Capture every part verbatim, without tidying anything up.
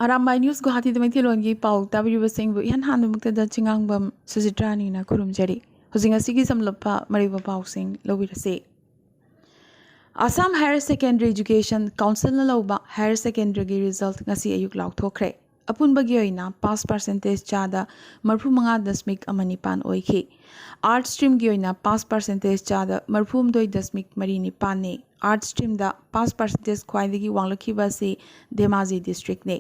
Arambai news ꯒꯨꯋꯥꯍꯥꯇꯤꯗ ꯃꯩꯇꯩꯂꯣꯟꯒꯤ ꯄꯥꯎ ꯇꯥꯕꯤꯔꯤꯕꯁꯤꯡꯕꯨ ꯏꯍꯥꯟ ꯍꯥꯟꯕꯃꯛꯇꯗ ꯆꯤꯉꯥꯡꯕꯝ ꯁꯨꯖꯤꯇ꯭ꯔꯥꯅꯤꯅ ꯈꯨꯔꯨꯝꯖꯔꯤ꯫ ꯍꯧꯖꯤꯛ ꯉꯁꯤꯒꯤ ꯁꯝꯂꯞꯄ ꯃꯔꯨꯑꯣꯏꯕ ꯄꯥꯎꯁꯤꯡ ꯂꯧꯕꯤꯔꯁꯤ꯫ ꯑꯁꯥꯝ ꯍꯥꯌꯔ ꯁꯦꯀꯦꯟꯗꯔꯤ ꯏꯖꯨꯀꯦꯁꯟ ꯀꯥꯎꯟꯁꯤꯜꯅ ꯂꯧꯕ ꯍꯥꯌꯔ ꯁꯦꯀꯦꯟꯗꯔꯤꯒꯤ ꯔꯤꯖꯜꯠ ꯉꯁꯤ ꯑꯌꯨꯛ ꯂꯥꯎꯊꯣꯛꯈ꯭ꯔꯦ꯫ ꯑꯄꯨꯟꯕꯒꯤ ꯑꯣꯏꯅ ꯄꯥꯁ ꯄꯥꯔꯁꯦꯟꯇꯦꯖ ꯆꯥꯗ ꯃꯔꯤꯐꯨ ꯃꯉꯥ ꯗꯁꯃꯤꯛ ꯑꯃ ꯅꯤꯄꯥꯟ ꯑꯣꯏꯈꯤ꯫ ꯑꯥꯔꯠꯁ ꯁ꯭ꯇ꯭ꯔꯤꯝꯒꯤ ꯑꯣꯏꯅ ꯄꯥꯁ ꯄꯥꯔꯁꯦꯟꯇꯦꯖ ꯆꯥꯗ ꯃꯔꯤꯐꯨ ꯍꯨꯝꯗꯣꯏ ꯗꯁꯃꯤꯛ ꯃꯔꯤ ꯅꯤꯄꯥꯟꯅꯤ꯫ ꯑꯥꯔꯠꯁ ꯁ꯭ꯇ꯭ꯔꯤꯝꯗ ꯄꯥꯁ ꯄꯥꯔꯁꯦꯟꯇꯦꯖ ꯈ꯭ꯋꯥꯏꯗꯒꯤ ꯋꯥꯡꯂꯛꯈꯤꯕ ꯑꯁꯤ ꯙꯦꯃꯥꯖꯤ ꯗꯤꯁꯇ꯭ꯔꯤꯛꯅꯤ꯫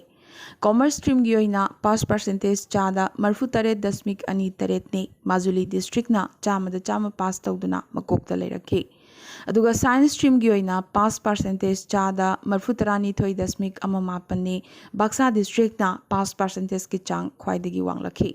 ꯀꯣꯃꯔꯁ ꯁ꯭ꯇ꯭ꯔꯤꯝꯒꯤ ꯑꯣꯏꯅ ꯄꯥꯁ ꯄꯥꯔꯁꯦꯟꯇꯦꯖ ꯆꯥꯗ ꯃꯔꯤꯐꯨ ꯇꯔꯦꯠ ꯗꯁꯃꯤꯛ ꯑꯅꯤ ꯇꯔꯦꯠꯅꯤ꯫ ꯃꯥꯖꯨꯂꯤ ꯗꯤꯁꯇ꯭ꯔꯤꯛꯅ ꯆꯥꯝꯃꯗ ꯆꯥꯝꯃ ꯄꯥꯁ ꯇꯧꯗꯨꯅ ꯃꯀꯣꯛꯇ ꯂꯩꯔꯛꯈꯤ꯫ ꯑꯗꯨꯒ ꯁꯥꯏꯟꯁ ꯁ꯭ꯇ꯭ꯔꯤꯝꯒꯤ ꯑꯣꯏꯅ ꯄꯥꯁ ꯄꯥꯔꯁꯦꯟꯇꯦꯖ ꯆꯥꯗ ꯃꯔꯤꯐꯨ ꯇꯔꯥꯅꯤꯊꯣꯏ ꯗꯁꯃꯤꯛ ꯑꯃ ꯃꯥꯄꯟꯅꯤ꯫ ꯕꯥꯛꯁꯥ ꯗꯤꯁꯇ꯭ꯔꯤꯛꯅ ꯄꯥꯁ ꯄꯥꯔꯁꯦꯟꯇꯦꯖꯀꯤ ꯆꯥꯡ ꯈ꯭ꯋꯥꯏꯗꯒꯤ ꯋꯥꯡꯂꯛꯈꯤ꯫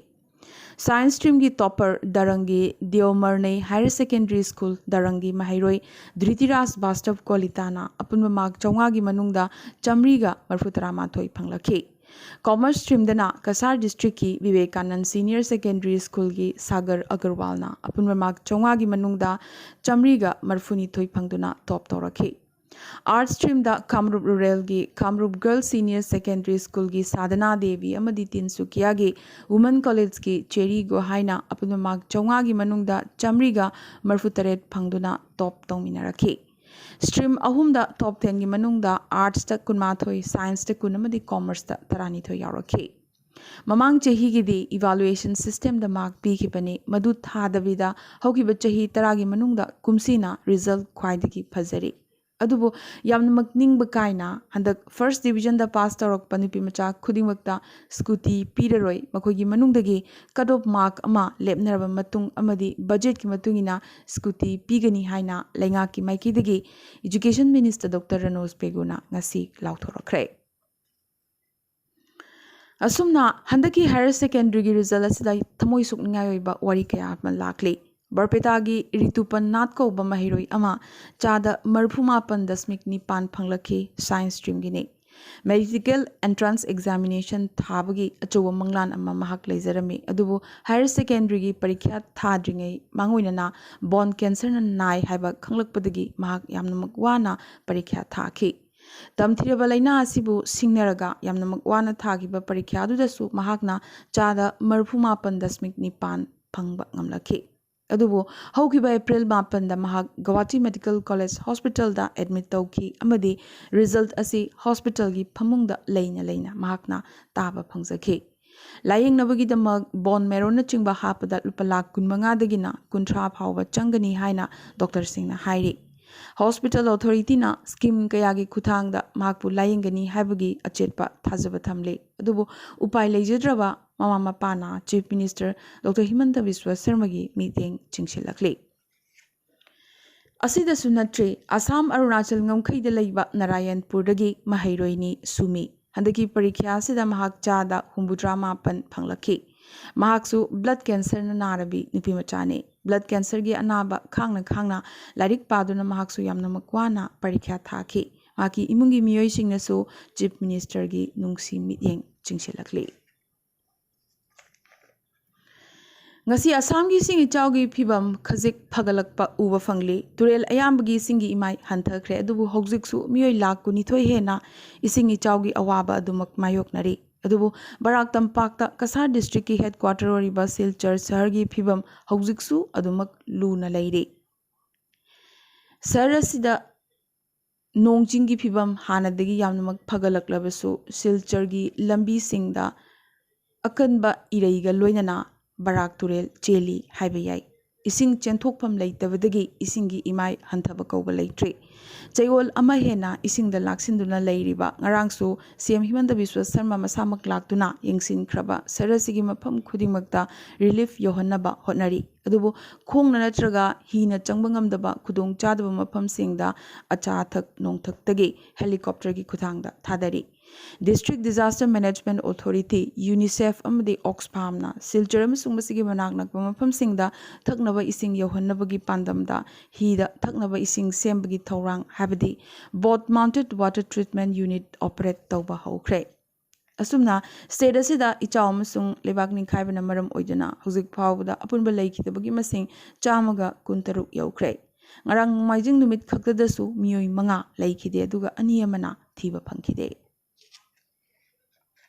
ꯁꯥꯏꯟꯁ ꯁ꯭ꯇ꯭ꯔꯤꯝꯒꯤ ꯇꯣꯞꯄꯔ ꯗꯔꯪꯒꯤ ꯗꯤꯑꯣꯃꯔꯅꯩ ꯍꯥꯌꯔ ꯁꯦꯀꯦꯟꯗꯔꯤ ꯁ꯭ꯀꯨꯜ ꯗꯔꯪꯒꯤ ꯃꯍꯩꯔꯣꯏ ꯙ꯭ꯔꯤꯇꯤꯔꯥꯖ ꯕꯥꯁꯇꯕ ꯀꯣꯂꯤꯇꯥꯅ ꯑꯄꯨꯟꯕ ꯃꯥꯔꯛ ꯆꯥꯝꯃꯉꯥꯒꯤ ꯃꯅꯨꯡꯗ ꯆꯥꯝꯃꯔꯤꯒ ꯃꯔꯤꯐꯨ ꯇꯔꯥꯃꯥꯊꯣꯏ ꯐꯪꯂꯛꯈꯤ꯫ ꯀꯣꯃꯔꯁ ꯁ꯭ꯇ꯭ꯔꯤꯝꯗꯅ ꯀꯁꯥꯔ ꯗꯤꯁꯇ꯭ꯔꯤꯛꯀꯤ ꯚꯤꯕꯦꯀꯥꯅꯟꯗ ꯁꯤꯅꯤꯌꯔ ꯁꯦꯀꯦꯟꯗꯔꯤ ꯁ꯭ꯀꯨꯜꯒꯤ ꯁꯥꯒꯔ ꯑꯒꯔꯋꯥꯜꯅ ꯑꯄꯨꯟꯕ ꯃꯥꯔꯛ ꯆꯥꯝꯃꯉꯥꯒꯤ ꯃꯅꯨꯡꯗ ꯆꯥꯝꯃꯔꯤꯒ ꯃꯔꯤꯐꯨꯅꯤꯊꯣꯏ ꯐꯪꯗꯨꯅ ꯇꯣꯞ ꯇꯧꯔꯛꯈꯤ꯫ ꯑꯥꯔꯠꯁ ꯁ꯭ꯇ꯭ꯔꯤꯝꯗ ꯀꯥꯃꯔꯨꯞ ꯔꯨꯔꯦꯜꯒꯤ ꯀꯥꯃꯔꯨꯞ ꯒꯔꯜꯁ ꯁꯤꯅꯤꯌꯔ ꯁꯦꯀꯦꯟꯗꯔꯤ ꯁ꯭ꯀꯨꯜꯒꯤ ꯁꯥꯗꯅꯥ ꯗꯦꯕꯤ ꯑꯃꯗꯤ ꯇꯤꯟꯁꯨꯀꯤꯌꯥꯒꯤ ꯋꯨꯃꯦꯟ ꯀꯣꯂꯦꯖꯀꯤ ꯆꯦꯔꯤ ꯒꯣꯍꯥꯏꯅ ꯑꯄꯨꯟꯕ ꯃꯥꯔꯛ ꯆꯥꯝꯃꯉꯥꯒꯤ ꯃꯅꯨꯡꯗ ꯆꯥꯝꯃꯔꯤꯒ ꯃꯔꯤꯐꯨ ꯇꯔꯦꯠ ꯐꯪꯗꯨꯅ ꯇꯣꯞ ꯇꯧꯃꯤꯟꯅꯔꯛꯈꯤ꯫ ꯁ꯭ꯇ꯭ꯔꯤꯝ ꯑꯍꯨꯝꯗ ꯇꯣꯞ ꯇꯦꯟꯒꯤ ꯃꯅꯨꯡꯗ ꯑꯥꯔꯠꯁꯇ ꯀꯨꯟꯃꯥꯊꯣꯏ, ꯁꯥꯏꯟꯁꯇ ꯀꯨꯟ ꯑꯃꯗꯤ ꯀꯣꯃꯔꯁꯇ ꯇꯔꯥꯅꯤꯊꯣꯏ ꯌꯥꯎꯔꯛꯈꯤ꯫ ꯃꯃꯥꯡ ꯆꯍꯤꯒꯤꯗꯤ ꯏꯚꯥꯂꯨꯑꯦꯁꯟ ꯁꯤꯁꯇꯦꯝꯗ ꯃꯥꯔꯛ ꯄꯤꯈꯤꯕꯅꯤ, ꯃꯗꯨ ꯊꯥꯗꯕꯤꯗ ꯍꯧꯈꯤꯕ ꯆꯍꯤ ꯇꯔꯥꯒꯤ ꯃꯅꯨꯡꯗ ꯀꯨꯝꯁꯤꯅ ꯔꯤꯖꯜꯠ ꯈ꯭ꯋꯥꯏꯗꯒꯤ ꯐꯖꯔꯤ꯫ ꯑꯗꯨꯕꯨ ꯌꯥꯝꯅꯃꯛ ꯅꯤꯡꯕ ꯀꯥꯏꯅ ꯍꯟꯗꯛ ꯐꯥꯔꯁ ꯗꯤꯕꯤꯖꯟꯗ ꯄꯥꯁ ꯇꯧꯔꯛꯄ ꯅꯨꯄꯤ ꯃꯆꯥ ꯈꯨꯗꯤꯡꯃꯛꯇ ꯁ꯭ꯀꯨꯇꯤ ꯄꯤꯔꯔꯣꯏ꯫ ꯃꯈꯣꯏꯒꯤ ꯃꯅꯨꯡꯗꯒꯤ ꯀꯠ ꯑꯣꯐ ꯃꯥꯔꯛ ꯑꯃ ꯂꯦꯞꯅꯔꯕ ꯃꯇꯨꯡ ꯑꯃꯗꯤ ꯕꯖꯦꯠꯀꯤ ꯃꯇꯨꯡ ꯏꯟꯅ ꯁ꯭ꯀꯨꯇꯤ ꯄꯤꯒꯅꯤ ꯍꯥꯏꯅ ꯂꯩꯉꯥꯛꯀꯤ ꯃꯥꯏꯀꯩꯗꯒꯤ ꯏꯖꯨꯀꯦꯁꯟ ꯃꯤꯅꯤꯁꯇꯔ ꯗꯣꯛꯇꯔ ꯔꯅꯣꯖ ꯄꯦꯒꯨꯅ ꯉꯁꯤ ꯂꯥꯎꯊꯣꯔꯛꯈ꯭ꯔꯦ꯫ ꯑꯁꯨꯝꯅ ꯍꯟꯗꯛꯀꯤ ꯍꯥꯌꯔ ꯁꯦꯀꯦꯟꯗꯔꯤꯒꯤ ꯔꯤꯖꯜꯠ ꯑꯁꯤꯗ ꯊꯃꯣꯏ ꯁꯣꯛꯅꯤꯡꯉꯥꯏ ꯑꯣꯏꯕ ꯋꯥꯔꯤ ꯀꯌꯥ ꯑꯃ ꯂꯥꯛꯂꯤ꯫ ꯕꯔꯄꯦꯇꯥꯒꯤ ꯔꯤꯇꯨꯄꯟ ꯅꯥꯠ ꯀꯧꯕ ꯃꯍꯩꯔꯣꯏ ꯑꯃ ꯆꯥꯗ ꯃꯔꯤꯐꯨ ꯃꯥꯄꯟ ꯗꯁꯃꯤꯛ ꯅꯤꯄꯥꯟ ꯐꯪꯂꯛꯈꯤ, ꯁꯥꯏꯟꯁ ꯁ꯭ꯇ꯭ꯔꯤꯝꯒꯤꯅꯤ꯫ ꯃꯦꯗꯤꯀꯦꯜ ꯑꯦꯟꯇ꯭ꯔꯥꯟꯁ ꯑꯦꯛꯖꯥꯃꯤꯅꯦꯁꯟ ꯊꯥꯕꯒꯤ ꯑꯆꯧꯕ ꯃꯪꯂꯥꯟ ꯑꯃ ꯃꯍꯥꯛ ꯂꯩꯖꯔꯝꯃꯤ, ꯑꯗꯨꯕꯨ ꯍꯥꯌꯔ ꯁꯦꯀꯦꯟꯗꯔꯤꯒꯤ ꯄꯔꯤꯈ꯭ꯌꯥ ꯊꯥꯗ꯭ꯔꯤꯉꯩ ꯃꯥꯡꯑꯣꯏꯅꯅ ꯕꯣꯟ ꯀꯦꯟꯁꯔꯅ ꯅꯥꯏ ꯍꯥꯏꯕ ꯈꯪꯂꯛꯄꯗꯒꯤ ꯃꯍꯥꯛ ꯌꯥꯝꯅꯃꯛ ꯋꯥꯅ ꯄꯔꯤꯈ꯭ꯌꯥ ꯊꯥꯈꯤ꯫ ꯇꯝꯊꯤꯔꯕ ꯂꯥꯏꯅꯥ ꯑꯁꯤꯕꯨ ꯁꯤꯡꯅꯔꯒ ꯌꯥꯝꯅꯃꯛ ꯋꯥꯅ ꯊꯥꯈꯤꯕ ꯄꯔꯤꯈ꯭ꯌꯥ ꯑꯗꯨꯗꯁꯨ ꯃꯍꯥꯛꯅ ꯆꯥꯗ ꯃꯔꯤꯐꯨ ꯃꯥꯄꯟ ꯗꯁꯃꯤꯛ ꯅꯤꯄꯥꯟ ꯐꯪꯕ ꯉꯝꯂꯛꯈꯤ꯫ ꯑꯗꯨꯕꯨ ꯍꯧꯈꯤꯕ ꯑꯦꯄ꯭ꯔꯤꯜ ꯃꯥꯄꯟꯗ ꯃꯍꯥꯛ ꯒꯧꯍꯥꯇꯤ ꯃꯦꯗꯤꯀꯦꯜ ꯀꯣꯂꯦꯖ ꯍꯣꯁꯄꯤꯇꯥꯜꯗ ꯑꯦꯗꯃꯤꯠ ꯇꯧꯈꯤ ꯑꯃꯗꯤ ꯔꯤꯖꯜꯠ ꯑꯁꯤ ꯍꯣꯁꯄꯤꯇꯥꯜꯒꯤ ꯐꯃꯨꯡꯗ ꯂꯩꯅ ꯂꯩꯅ ꯃꯍꯥꯛꯅ ꯇꯥꯕ ꯐꯪꯖꯈꯤ꯫ ꯂꯥꯌꯦꯡꯅꯕꯒꯤꯗꯃꯛ ꯕꯣꯟ ꯃꯦꯔꯣꯅꯆꯤꯡꯕ ꯍꯥꯞꯄꯗ ꯂꯨꯄꯥ ꯂꯥꯈ ꯀꯨꯟꯃꯉꯥꯗꯒꯤꯅ ꯀꯨꯟꯊ꯭ꯔꯥ ꯐꯥꯎꯕ ꯆꯪꯒꯅꯤ ꯍꯥꯏꯅ ꯗꯣꯛꯇꯔꯁꯤꯡꯅ ꯍꯥꯏꯔꯤ꯫ ꯍꯣꯁꯄꯤꯇꯥꯜ ꯑꯣꯊꯣꯔꯤꯇꯤꯅ ꯁ꯭ꯀꯤꯝ ꯀꯌꯥꯒꯤ ꯈꯨꯠꯊꯥꯡꯗ ꯃꯍꯥꯛꯄꯨ ꯂꯥꯌꯦꯡꯒꯅꯤ ꯍꯥꯏꯕꯒꯤ ꯑꯆꯦꯠꯄ ꯊꯥꯖꯕ ꯊꯝꯂꯤ꯫ ꯑꯗꯨꯕꯨ ꯎꯄꯥꯏ ꯂꯩꯖꯗ꯭ꯔꯕ ꯃꯃꯥ ꯃꯄꯥꯅ ꯆꯤꯐ ꯃꯤꯅꯤꯁꯇꯔ ꯗꯣꯛꯇꯔ ꯍꯤꯃꯟꯇ ꯕꯤꯁ꯭ꯋ ꯁꯔꯃꯒꯤ ꯃꯤꯠꯌꯦꯡ ꯆꯤꯡꯁꯤꯜꯂꯛꯂꯤ꯫ ꯑꯁꯤꯗꯁꯨ ꯅꯠꯇ꯭ꯔꯦ, ꯑꯁꯥꯝ ꯑꯔꯨꯅꯥꯆꯜ ꯉꯝꯈꯩꯗ ꯂꯩꯕ ꯅꯥꯔꯥꯌꯟꯄꯨꯔꯗꯒꯤ ꯃꯍꯩꯔꯣꯏꯅꯤ ꯁꯨꯃꯤ꯫ ꯍꯟꯗꯛꯀꯤ ꯄꯔꯤꯈ꯭ꯌꯥ ꯑꯁꯤꯗ ꯃꯍꯥꯛ ꯆꯥꯗ ꯍꯨꯝꯐꯨꯇꯔꯥ ꯃꯥꯄꯟ ꯐꯪꯂꯛꯈꯤ꯫ ꯃꯍꯥꯛꯁꯨ ꯕ꯭ꯂꯗ ꯀꯦꯟꯁꯔꯅ ꯅꯥꯔꯕꯤ ꯅꯨꯄꯤ ꯃꯆꯥꯅꯤ꯫ ꯕ꯭ꯂꯗ ꯀꯦꯟꯁꯔꯒꯤ ꯑꯅꯥꯕ ꯈꯥꯡꯅ ꯈꯥꯡꯅ ꯂꯥꯏꯔꯤꯛ ꯄꯥꯗꯨꯅ ꯃꯍꯥꯛꯁꯨ ꯌꯥꯝꯅꯃꯛ ꯋꯥꯅ ꯄꯔꯤꯈ꯭ꯌꯥ ꯊꯥꯈꯤ꯫ ꯃꯍꯥꯛꯀꯤ ꯏꯃꯨꯡꯒꯤ ꯃꯤꯑꯣꯏꯁꯤꯡꯅꯁꯨ ꯆꯤꯐ ꯃꯤꯅꯤꯁꯇꯔꯒꯤ ꯅꯨꯡꯁꯤ ꯃꯤꯠꯌꯦꯡ ꯆꯤꯡꯁꯤꯜꯂꯛꯂꯤ꯫ ꯉꯁꯤ ꯑꯁꯥꯝꯒꯤ ꯏꯁꯤꯡ ꯏꯆꯥꯎꯒꯤ ꯐꯤꯕꯝ ꯈꯖꯤꯛ ꯐꯒꯠꯂꯛꯄ ꯎꯕ ꯐꯪꯂꯤ꯫ ꯇꯨꯔꯦꯜ ꯑꯌꯥꯝꯕꯒꯤ ꯏꯁꯤꯡꯒꯤ ꯏꯃꯥꯏ ꯍꯟꯊꯈ꯭ꯔꯦ, ꯑꯗꯨꯕꯨ ꯍꯧꯖꯤꯛꯁꯨ ꯃꯤꯑꯣꯏ ꯂꯥꯈ ꯀꯨꯟꯅꯤꯊꯣꯏ ꯍꯦꯟꯅ ꯏꯁꯤꯡ ꯏꯆꯥꯎꯒꯤ ꯑꯋꯥꯕ ꯑꯗꯨꯃꯛ ꯃꯥꯌꯣꯛꯅꯔꯤ꯫ ꯑꯗꯨꯕꯨ ꯕꯔꯥꯛ ꯇꯝꯄꯥꯛꯇ ꯀꯁꯥꯔ ꯗꯤꯁꯇ꯭ꯔꯤꯛꯀꯤ ꯍꯦꯗꯀ꯭ꯋꯥꯇꯔ ꯑꯣꯏꯔꯤꯕ ꯁꯤꯜꯆꯔ ꯁꯍꯔꯒꯤ ꯐꯤꯕꯝ ꯍꯧꯖꯤꯛꯁꯨ ꯑꯗꯨꯃꯛ ꯂꯨꯅ ꯂꯩꯔꯤ꯫ ꯁꯍꯔ ꯑꯁꯤꯗ ꯅꯣꯡ ꯆꯤꯡꯒꯤ ꯐꯤꯕꯝ ꯍꯥꯟꯅꯗꯒꯤ ꯌꯥꯝꯅꯃꯛ ꯐꯒꯠꯂꯛꯂꯕꯁꯨ, ꯁꯤꯜꯆꯔꯒꯤ ꯂꯝꯕꯤꯁꯤꯡꯗ ꯑꯀꯟꯕ ꯏꯔꯩꯒ ꯂꯣꯏꯅꯅ ꯕꯔꯥꯛ ꯇꯨꯔꯦꯜ ꯆꯦꯜꯂꯤ ꯍꯥꯏꯕ ꯌꯥꯏ꯫ ꯏꯁꯤꯡ ꯆꯦꯟꯊꯣꯛꯐꯝ ꯂꯩꯇꯕꯗꯒꯤ ꯏꯁꯤꯡꯒꯤ ꯏꯃꯥꯏ ꯍꯟꯊꯕ ꯀꯧꯕ ꯂꯩꯇ꯭ꯔꯤ꯫ ꯆꯌꯣꯜ ꯑꯃ ꯍꯦꯟꯅ ꯏꯁꯤꯡꯗ ꯂꯥꯛꯁꯤꯟꯗꯨꯅ ꯂꯩꯔꯤꯕ, ꯉꯔꯥꯡꯁꯨ ꯁꯤ ꯑꯦꯝ ꯍꯤꯃꯟꯇ ꯕꯤꯁ꯭ꯋ ꯁꯔꯃ ꯃꯁꯥꯃꯛ ꯂꯥꯛꯇꯨꯅ ꯌꯦꯡꯁꯤꯟꯈ꯭ꯔꯕ ꯁꯍꯔ ꯑꯁꯤꯒꯤ ꯃꯐꯝ ꯈꯨꯗꯤꯡꯃꯛꯇ ꯔꯤꯂꯤꯐ ꯌꯧꯍꯟꯅꯕ ꯍꯣꯠꯅꯔꯤ꯫ ꯑꯗꯨꯕꯨ ꯈꯣꯡꯅ ꯅꯠꯇ꯭ꯔꯒ ꯍꯤꯅ ꯆꯪꯕ ꯉꯝꯗꯕ ꯈꯨꯗꯣꯡ ꯆꯥꯗꯕ ꯃꯐꯝꯁꯤꯡꯗ ꯑꯆꯥ ꯑꯊꯛ ꯅꯣꯡꯊꯛꯇꯒꯤ ꯍꯦꯂꯤꯀꯣꯞꯇꯔꯒꯤ ꯈꯨꯠꯊꯥꯡꯗ ꯊꯥꯗꯔꯤ꯫ District disaster management authority, UNICEF ꯑꯃꯗꯤ ꯑꯣꯛꯁꯐꯥꯝꯅ ꯁꯤꯜꯆꯔ ꯑꯃꯁꯨꯡ ꯃꯁꯤꯒꯤ ꯃꯅꯥꯛ ꯅꯛꯄ ꯃꯐꯝꯁꯤꯡꯗ ꯊꯛꯅꯕ ꯏꯁꯤꯡ ꯌꯧꯍꯟꯅꯕꯒꯤ ꯄꯥꯟꯗꯝꯗ ꯍꯤꯗ ꯊꯛꯅꯕ ꯏꯁꯤꯡ ꯁꯦꯝꯕꯒꯤ ꯊꯧꯔꯥꯡ, ꯍꯥꯏꯕꯗꯤ Boat Mounted Water Treatment Unit operate ꯇꯧꯕ ꯍꯧꯈ꯭ꯔꯦ꯫ ꯑꯁꯨꯝꯅ ꯁ꯭ꯇꯦꯠ ꯑꯁꯤꯗ ꯏꯆꯥꯎ ꯑꯃꯁꯨꯡ ꯂꯩꯕꯥꯛ ꯅꯤꯡꯈꯥꯏꯕꯅ ꯃꯔꯝ ꯑꯣꯏꯗꯨꯅ ꯍꯧꯖꯤꯛ ꯐꯥꯎꯕꯗ ꯑꯄꯨꯟꯕ ꯂꯩꯈꯤꯗꯕꯒꯤ ꯃꯁꯤꯡ ꯆꯥꯝꯃꯒ ꯀꯨꯟꯇꯔꯨꯛ ꯌꯧꯈ꯭ꯔꯦ꯫ ꯉꯔꯥꯡ ꯅꯣꯡꯃꯥꯏꯖꯤꯡ ꯅꯨꯃꯤꯠ ꯈꯛꯇꯗꯁꯨ ꯃꯤꯑꯣꯏ ꯃꯉꯥ ꯂꯩꯈꯤꯗꯦ, ꯑꯗꯨꯒ ꯑꯅꯤ ꯑꯃꯅ ꯊꯤꯕ ꯐꯪꯈꯤꯗꯦ꯫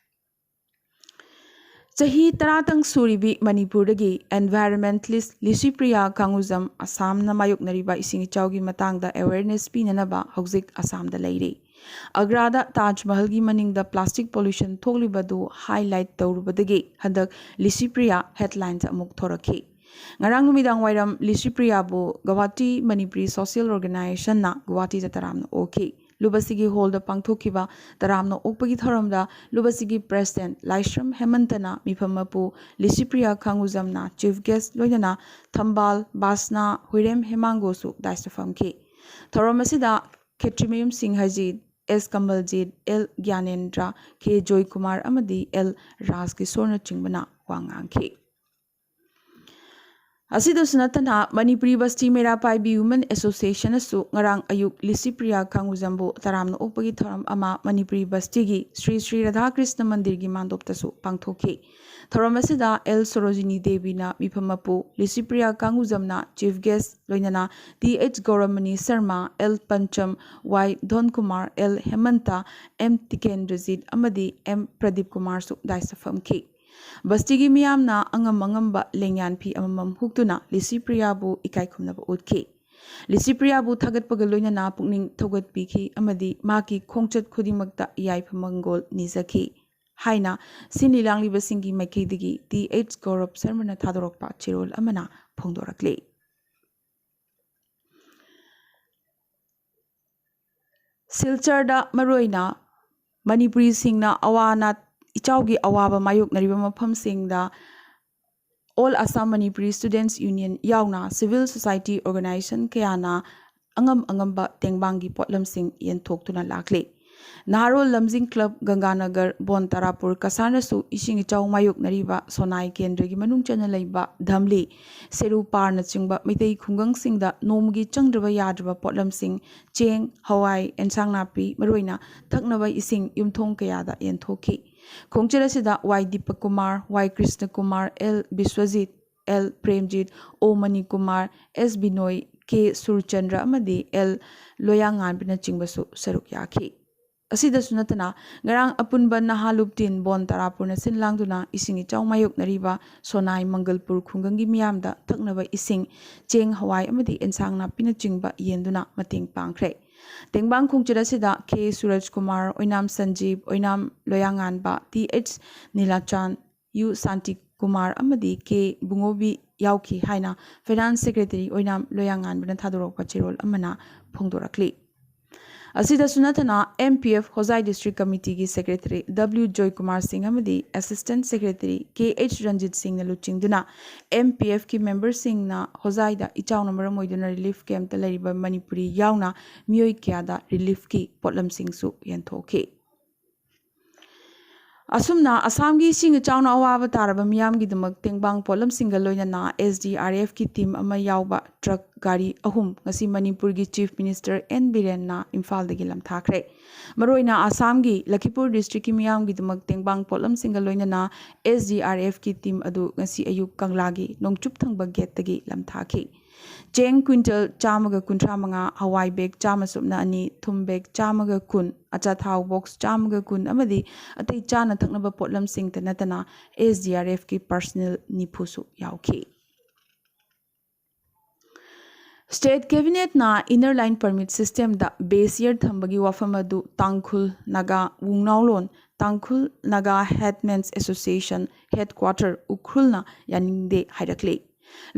ꯆꯍꯤ ꯇꯔꯥꯇꯪ ꯁꯨꯔꯤꯕꯤ ꯃꯅꯤꯄꯨꯔꯗꯒꯤ environmentalist ꯂꯤꯁꯤꯄ꯭ꯔꯤꯌꯥ ꯀꯥꯡꯉꯨꯖꯝ ꯑꯁꯥꯝꯅ ꯃꯥꯌꯣꯛꯅꯔꯤꯕ ꯏꯁꯤꯡ ꯏꯆꯥꯎꯒꯤ ꯃꯇꯥꯡꯗ awareness ꯄꯤꯅꯅꯕ ꯍꯧꯖꯤꯛ ꯑꯁꯥꯝꯗ ꯂꯩꯔꯤ꯫ ꯑꯒ꯭ꯔꯥꯗ ꯇꯥꯖ ꯃꯍꯜꯒꯤ ꯃꯅꯤꯡꯗ plastic pollution ꯊꯣꯛꯂꯤꯕꯗꯨ highlight ꯇꯧꯔꯨꯕꯗꯒꯤ ꯍꯟꯗꯛ ꯂꯤꯁꯤꯄ꯭ꯔꯤꯌꯥ headlineꯗ ꯑꯃꯨꯛ ꯊꯣꯔꯛꯈꯤ꯫ ꯉꯔꯥꯡ ꯅꯨꯃꯤꯗꯥꯡ ꯋꯥꯏꯔꯝ ꯂꯤꯁꯤꯄ꯭ꯔꯤꯌꯥꯕꯨ ꯒꯧꯍꯥꯇꯤ ꯃꯅꯤꯄꯨꯔꯤ social organizationꯅ ꯒꯧꯍꯥꯇꯤꯗ ꯇꯔꯥꯝꯅ ꯑꯣꯛꯈꯤ꯫ ꯂꯨꯕꯁꯤꯒꯤ ꯍꯣꯜꯗ ꯄꯥꯡꯊꯣꯛꯈꯤꯕ ꯇꯔꯥꯝꯅ ꯑꯣꯛꯄꯒꯤ ꯊꯧꯔꯝꯗ ꯂꯨꯕꯁꯤꯒꯤ president ꯂꯥꯏꯁ꯭ꯔꯝ ꯍꯦꯃꯟꯇꯅ ꯃꯤꯐꯝ ꯃꯄꯨ ꯂꯤꯁꯤꯄ꯭ꯔꯤꯌꯥ ꯈꯥꯡꯉꯨꯖꯝꯅ chief guest ꯂꯣꯏꯅꯅ ꯊꯝꯕꯥꯜ, ꯕꯥꯁꯅꯥ, ꯍꯨꯏꯔꯦꯝ ꯍꯦꯃꯥꯡꯒꯣꯁꯨ dais ꯐꯝꯈꯤ꯫ ꯊꯧꯔꯝ ꯑꯁꯤꯗ ꯈꯦꯇ꯭ꯔꯤꯃꯌꯨꯝ ꯁꯤꯡꯍꯖꯤꯠ, ꯑꯦꯁ ꯀꯃꯜꯖꯤꯠ, ꯑꯦꯜ ꯒ꯭ꯌꯥꯅꯦꯟꯗ꯭ꯔ, ꯀꯦ ꯖꯣꯏꯀꯨꯃꯥꯔ ꯑꯃꯗꯤ ꯑꯦꯜ ꯔꯥꯖꯀꯤꯁꯣꯔꯅꯆꯤꯡꯕꯅ ꯋꯥ ꯉꯥꯡꯈꯤ꯫ ꯑꯁꯤꯗꯁꯨ ꯅꯠꯇꯅ ꯃꯅꯤꯄꯨꯔꯤ ꯕꯁꯇꯤ ꯃꯩꯔꯥ ꯄꯥꯏꯕꯤ Women Associationꯅꯁꯨ ꯉꯔꯥꯡ ꯑꯌꯨꯛ ꯂꯤꯁꯤꯄ꯭ꯔꯤꯌꯥ ꯈꯥꯡꯉꯨꯖꯝꯕꯨ ꯇꯔꯥꯝꯅ ꯑꯣꯛꯄꯒꯤ ꯊꯧꯔꯝ ꯑꯃ ꯃꯅꯤꯄꯨꯔꯤ ꯕꯁꯇꯤꯒꯤ ꯁ꯭ꯔꯤ ꯁ꯭ꯔꯤ ꯔꯥꯙꯥꯀ꯭ꯔꯤꯁꯅ ꯃꯟꯗꯤꯔꯒꯤ ꯃꯥꯟꯗꯣꯞꯇꯁꯨ ꯄꯥꯡꯊꯣꯛꯈꯤ꯫ ꯊꯧꯔꯝ ꯑꯁꯤꯗ ꯑꯦꯜ ꯁꯣꯔꯣꯖꯤꯅꯤ ꯗꯦꯕꯤꯅ ꯃꯤꯐꯝ ꯃꯄꯨ, ꯂꯤꯁꯤꯄ꯭ꯔꯤꯌꯥ ꯀꯥꯡꯉꯨꯖꯝꯅ chief guest ꯂꯣꯏꯅꯅ ꯇꯤ ꯑꯩꯆ ꯒꯧꯔꯃꯅꯤ ꯁꯔꯃ, ꯑꯦꯜ ꯄꯟꯆꯝ, ꯋꯥꯏ ꯙꯣꯟꯀꯨꯃꯥꯔ, ꯑꯦꯜ ꯍꯦꯃꯟꯇ, ꯑꯦꯝ ꯇꯤꯀꯦꯟꯗ꯭ꯔꯖꯤꯠ ꯑꯃꯗꯤ ꯑꯦꯝ ꯄ꯭ꯔꯗꯤꯞ ꯀꯨꯃꯥꯔꯁꯨ dais ꯐꯝꯈꯤ꯫ ꯕꯁꯇꯤꯒꯤ ꯃꯤꯌꯥꯝꯅ ꯑꯉꯝ ꯑꯉꯝꯕ ꯂꯦꯡꯌꯥꯟ ꯐꯤ ꯑꯃꯃꯝ ꯍꯨꯛꯇꯨꯅ ꯂꯤꯁꯤꯄ꯭ꯔꯤꯌꯥꯕꯨ ꯏꯀꯥꯏ ꯈꯨꯝꯅꯕ ꯎꯠꯈꯤ꯫ ꯂꯤꯁꯤꯄ꯭ꯔꯤꯌꯥꯕꯨ ꯊꯥꯒꯠꯄꯒ ꯂꯣꯏꯅꯅ ꯄꯨꯛꯅꯤꯡ ꯊꯧꯒꯠꯄꯤꯈꯤ ꯑꯃꯗꯤ ꯃꯍꯥꯛꯀꯤ ꯈꯣꯡꯆꯠ ꯈꯨꯗꯤꯡꯃꯛꯇ ꯌꯥꯏꯐ ꯃꯪꯒꯣꯜ ꯅꯤꯖꯈꯤ ꯍꯥꯏꯅ ꯁꯤꯟꯂꯤ ꯂꯥꯡꯂꯤꯕꯁꯤꯡꯒꯤ ꯃꯥꯏꯀꯩꯗꯒꯤ ꯇꯤ ꯑꯩꯆ ꯒꯧꯔꯕ ꯁꯔꯃꯅ ꯊꯥꯗꯣꯔꯛꯄ ꯆꯦꯔꯣꯜ ꯑꯃꯅ ꯐꯣꯡꯗꯣꯔꯛꯂꯤ꯫ ꯁꯤꯜꯆꯔꯗ ꯃꯔꯨꯑꯣꯏꯅ ꯃꯅꯤꯄꯨꯔꯤꯁꯤꯡꯅ ꯑꯋꯥ ꯑꯅꯥ, ꯏꯆꯥꯎꯒꯤ ꯑꯋꯥꯕ ꯃꯥꯌꯣꯛꯅꯔꯤꯕ ꯃꯐꯝꯁꯤꯡꯗ All Assam Manipuri Students Union ꯌꯥꯎꯅ civil society organization ꯀꯌꯥꯅ ꯑꯉꯝ ꯑꯉꯝꯕ ꯇꯦꯡꯕꯥꯡꯒꯤ ꯄꯣꯠꯂꯝꯁꯤꯡ ꯌꯦꯟꯊꯣꯛꯇꯨꯅ ꯂꯥꯛꯂꯤ꯫ ꯅꯍꯥꯔꯣꯜ ꯂꯝꯖꯤꯡ club, ꯒꯪꯒꯥꯅꯒꯔ, ꯕꯣꯟ ꯇꯥꯔꯥꯄꯨꯔ ꯀꯁꯥꯔꯅꯁꯨ ꯏꯁꯤꯡ ꯏꯆꯥꯎ ꯃꯥꯌꯣꯛꯅꯔꯤꯕ ꯁꯣꯅꯥꯏ ꯀꯦꯟꯗ꯭ꯔꯒꯤ ꯃꯅꯨꯡ ꯆꯟꯅ ꯂꯩꯕ ꯙꯝꯂꯤ, ꯁꯦꯔꯨ ꯄꯥꯔꯅꯆꯤꯡꯕ ꯃꯩꯇꯩ ꯈꯨꯡꯒꯪꯁꯤꯡꯗ ꯅꯣꯡꯃꯒꯤ ꯆꯪꯗ꯭ꯔꯕ ꯌꯥꯗ꯭ꯔꯕ ꯄꯣꯠꯂꯝꯁꯤꯡ, ꯆꯦꯡ, ꯍꯋꯥꯏ, ꯑꯦꯟꯁꯥꯡ ꯅꯥꯄꯤ, ꯃꯔꯨꯑꯣꯏꯅ ꯊꯛꯅꯕ ꯏꯁꯤꯡ ꯌꯨꯝꯊꯣꯡ ꯀꯌꯥꯗ ꯌꯦꯟꯊꯣꯛꯈꯤ꯫ ꯈꯣꯡꯆꯠ ꯑꯁꯤꯗ ꯋꯥꯏ ꯗꯤꯄꯛ ꯀꯨꯃꯥꯔ, ꯋꯥꯏ ꯀ꯭ꯔꯤꯁꯅ ꯀꯨꯃꯥꯔ, ꯑꯦꯜ ꯕꯤꯁ꯭ꯋꯖꯤꯠ, ꯑꯦꯜ ꯄ꯭ꯔꯦꯝꯖꯤꯠ, ꯑꯣ ꯃꯅꯤ ꯀꯨꯃꯥꯔ, ꯑꯦꯁ ꯕꯤꯅꯣꯏ, ꯀꯦ ꯁꯨꯔꯆꯟꯗ꯭ꯔ ꯑꯃꯗꯤ ꯑꯦꯜ ꯂꯣꯌꯥꯉꯥꯟꯕꯅꯆꯤꯡꯕꯁꯨ ꯁꯔꯨꯛ ꯌꯥꯈꯤ꯫ ꯑꯁꯤꯗꯁꯨ ꯅꯠꯇꯅ, ꯉꯔꯥꯡ ꯑꯄꯨꯟꯕ ꯅꯍꯥ ꯂꯨꯞ ꯇꯤꯟ ꯕꯣꯟ ꯇꯔꯥꯄꯨꯔꯅ ꯁꯤꯟ ꯂꯥꯡꯗꯨꯅ ꯏꯁꯤꯡ ꯏꯆꯥꯎ ꯃꯥꯌꯣꯛꯅꯔꯤꯕ ꯁꯣꯅꯥꯏ ꯃꯪꯒꯜꯄꯨꯔ ꯈꯨꯡꯒꯪꯒꯤ ꯃꯤꯌꯥꯝꯗ ꯊꯛꯅꯕ ꯏꯁꯤꯡ, ꯆꯦꯡ, ꯍꯋꯥꯏ ꯑꯃꯗꯤ ꯑꯦꯟꯁꯥꯡ ꯅꯥꯄꯤꯅꯆꯤꯡꯕ ꯌꯦꯟꯗꯨꯅ ꯃꯇꯦꯡ ꯄꯥꯡꯈ꯭ꯔꯦ꯫ ꯇꯦꯡꯕꯥꯡ ꯈꯣꯡꯆꯠ ꯑꯁꯤꯗ ꯀꯦ ꯁꯨꯔꯖ ꯀꯨꯃꯥꯔ, ꯑꯣꯏꯅꯥꯝ ꯁꯟꯖꯤꯞ, ꯑꯣꯏꯅꯥꯝ ꯂꯣꯌꯥꯉꯥꯟꯕ, ꯇꯤ ꯑꯩꯆ ꯅꯤꯂꯥꯆꯥꯟ, ꯌꯨ ꯁꯥꯟꯇꯤ ꯀꯨꯃꯥꯔ ꯑꯃꯗꯤ ꯀꯦ ꯕꯨꯡꯉꯣꯕꯤ ꯌꯥꯎꯈꯤ ꯍꯥꯏꯅ ꯐꯥꯏꯅꯥꯟꯁ ꯁꯦꯀ꯭ꯔꯦꯇꯔꯤ ꯑꯣꯏꯅꯥꯝ ꯂꯣꯌꯥꯉꯥꯟꯕꯅ ꯊꯥꯗꯣꯔꯛꯄ ꯆꯦꯔꯣꯜ ꯑꯃꯅ ꯐꯣꯡꯗꯣꯔꯛꯂꯤ꯫ ꯑꯁꯤꯗꯁꯨ ꯅꯠꯇꯅ, M P F Hojai district ꯀꯃꯤꯇꯤꯒꯤ ꯁꯦꯀ꯭ꯔꯦꯇꯔꯤ ꯗꯕ꯭ꯂꯤꯎ ꯖꯣꯏꯀꯨꯃꯥꯔ ꯁꯤꯡ ꯑꯃꯗꯤ assistant secretary K H Ranjit ꯁꯤꯡꯅ ꯂꯨꯆꯤꯡꯗꯨꯅ ꯑꯦꯝ ꯄꯤ ꯑꯦꯐꯀꯤ ꯃꯦꯝꯕꯔꯁꯤꯡꯅ ꯍꯣꯖꯥꯏꯗ ꯏꯆꯥꯎꯅ ꯃꯔꯝ ꯑꯣꯏꯗꯨꯅ ꯔꯤꯂꯤꯐ ꯀꯦꯝꯞꯇ ꯂꯩꯔꯤꯕ ꯃꯅꯤꯄꯨꯔꯤ ꯌꯥꯎꯅ ꯃꯤꯑꯣꯏ ꯀꯌꯥꯗ ꯔꯤꯂꯤꯐꯀꯤ ꯄꯣꯠꯂꯝꯁꯤꯡꯁꯨ ꯌꯦꯟꯊꯣꯛꯈꯤ꯫ ꯑꯁꯨꯝꯅ ꯑꯁꯥꯝꯒꯤ ꯏꯁꯤꯡ ꯏꯆꯥꯎꯅ ꯑꯋꯥꯕ ꯇꯥꯔꯕ ꯃꯤꯌꯥꯝꯒꯤꯗꯃꯛ ꯇꯦꯡꯕꯥꯡ ꯄꯣꯠꯂꯝꯁꯤꯡꯒ ꯂꯣꯏꯅꯅ ꯑꯦꯁ ꯗꯤ ꯑꯥꯔ ꯑꯦꯐꯀꯤ ꯇꯤꯝ ꯑꯃ ꯌꯥꯎꯕ ꯇ꯭ꯔꯛ ꯒꯥꯔꯤ ꯑꯍꯨꯝ ꯉꯁꯤ ꯃꯅꯤꯄꯨꯔꯒꯤ ꯆꯤꯐ ꯃꯤꯅꯤꯁꯇꯔ ꯑꯦꯟ ꯕꯤꯔꯦꯟꯅ ꯏꯝꯐꯥꯜꯗꯒꯤ ꯂꯝꯊꯥꯈ꯭ꯔꯦ꯫ ꯃꯔꯨꯑꯣꯏꯅ ꯑꯁꯥꯝꯒꯤ ꯂꯈꯤꯄꯨꯔ ꯗꯤꯁꯇ꯭ꯔꯤꯛꯀꯤ ꯃꯤꯌꯥꯝꯒꯤꯗꯃꯛ ꯇꯦꯡꯕꯥꯡ ꯄꯣꯠꯂꯝꯁꯤꯡꯒ ꯂꯣꯏꯅꯅ ꯑꯦꯁ ꯗꯤ ꯑꯥꯔ ꯑꯦꯐꯀꯤ ꯇꯤꯝ ꯑꯗꯨ ꯉꯁꯤ ꯑꯌꯨꯛ ꯀꯪꯂꯥꯒꯤ ꯅꯣꯡꯆꯨꯞ ꯊꯪꯕ ꯒꯦꯠꯇꯒꯤ ꯂꯝꯊꯥꯈꯤ꯫ ꯆꯦꯡ ꯀ꯭ꯋꯤꯟꯇꯜ ꯆꯥꯝꯃꯒ ꯀꯨꯟꯊ꯭ꯔꯥ ꯃꯉꯥ, ꯍꯋꯥꯏ ꯕꯦꯒ ꯆꯥꯝꯃ ꯁꯨꯞꯅ ꯑꯅꯤ, ꯊꯨꯝ ꯕꯦꯒ ꯆꯥꯝꯃꯒ ꯀꯨꯟ, ꯑꯆꯥꯊꯥꯎ ꯕꯣꯛꯁ ꯆꯥꯝꯃꯒ ꯀꯨꯟ ꯑꯃꯗꯤ ꯑꯇꯩ ꯆꯥꯅ ꯊꯛꯅꯕ ꯄꯣꯠꯂꯝꯁꯤꯡꯇ ꯅꯠꯇꯅ ꯑꯦꯁ ꯗꯤ ꯑꯥꯔ ꯑꯦꯐꯀꯤ ꯄꯔꯁꯅꯦꯜ ꯅꯤꯐꯨꯁꯨ ꯌꯥꯎꯈꯤ꯫ ꯁ꯭ꯇꯦꯠ ꯀꯦꯕꯤꯅꯦꯠꯅ ꯏꯟꯅꯔ ꯂꯥꯏꯟ ꯄꯔꯃꯤꯠ ꯁꯤꯁꯇꯦꯝꯗ ꯕꯦꯁ ꯌꯔ ꯊꯝꯕꯒꯤ ꯋꯥꯐꯝ ꯑꯗꯨ ꯇꯥꯡꯈꯨꯜ ꯅꯥꯒꯥ ꯋꯨꯡꯅꯥꯎꯂꯣꯟ, ꯇꯥꯡꯈꯨꯜ ꯅꯥꯒꯥ ꯍꯦꯗꯃꯦꯟꯁ ꯑꯦꯁꯣꯁꯤꯌꯦꯁꯟ ꯍꯦꯗꯀ꯭ꯋꯥꯇꯔ ꯎꯈ꯭ꯔꯨꯜꯅ ꯌꯥꯅꯤꯡꯗꯦ ꯍꯥꯏꯔꯛꯂꯤ꯫